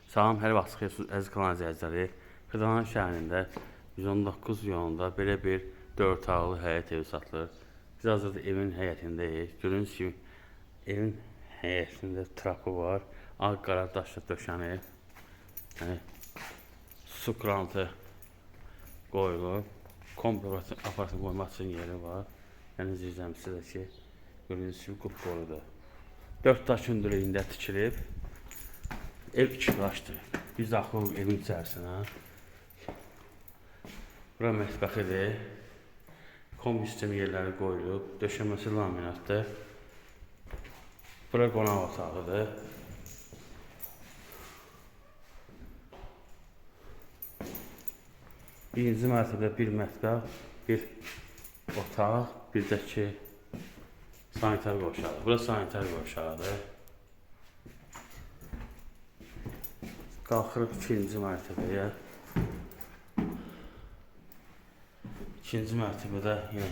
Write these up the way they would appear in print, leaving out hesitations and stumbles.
Salam, hər vaxt xeyir, əziz kanal izləyiciləri. Xırdalan şəhərində 119 yolunda belə bir 4 otaqlı həyət evi satılır. Biz hazırda evin həyətindəyik. Gördüyünüz kimi evin həyətində trapı var. Ağ qara daşla döşənib. Yəni su krantı qoyulub. Kombi aparatını qoymaq üçün yeri var. Yəni zirzəmisi də ki, gördüyünüz kimi qupqorudur. 4 daş hündürlüyündə tikilib. Ev iki daşdır. Biz daxil olub evin içərisinə. Bura mətbəxidir. Kombi sistemi yerləri qoyulub. Döşəməsi laminatdır. Bura qonaq otağıdır. Birinci mərtəbədə bir mətbəx, bir otaq, bir də ki sanitar qovşağı. Bura sanitar qovşağıdır. Qalxırıq ikinci mərtəbəyə. İkinci mərtəbədə yenə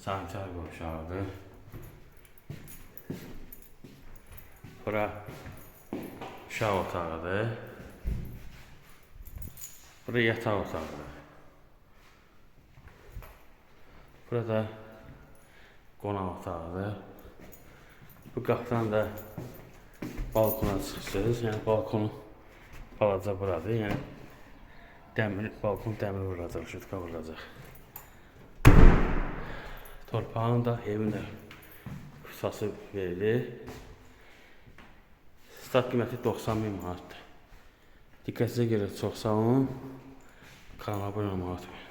sanitar qovşağıdır. Bura uşaq otağıdır. Bura yataq otağıdır. Burada qonaq otağıdır. Bu qapıdan da balkona çıxırsınız. Yəni balkonu balaca buradır. Yəni dəmir balkon dəmir vurulacaq, şutka vurulacaq. Torpağın da evin də ixtisası verilir. Start qiyməti 90 min manatdır. Diqqətinizə görə çox sağ olun. Kanala abunə olmağı unutmayın.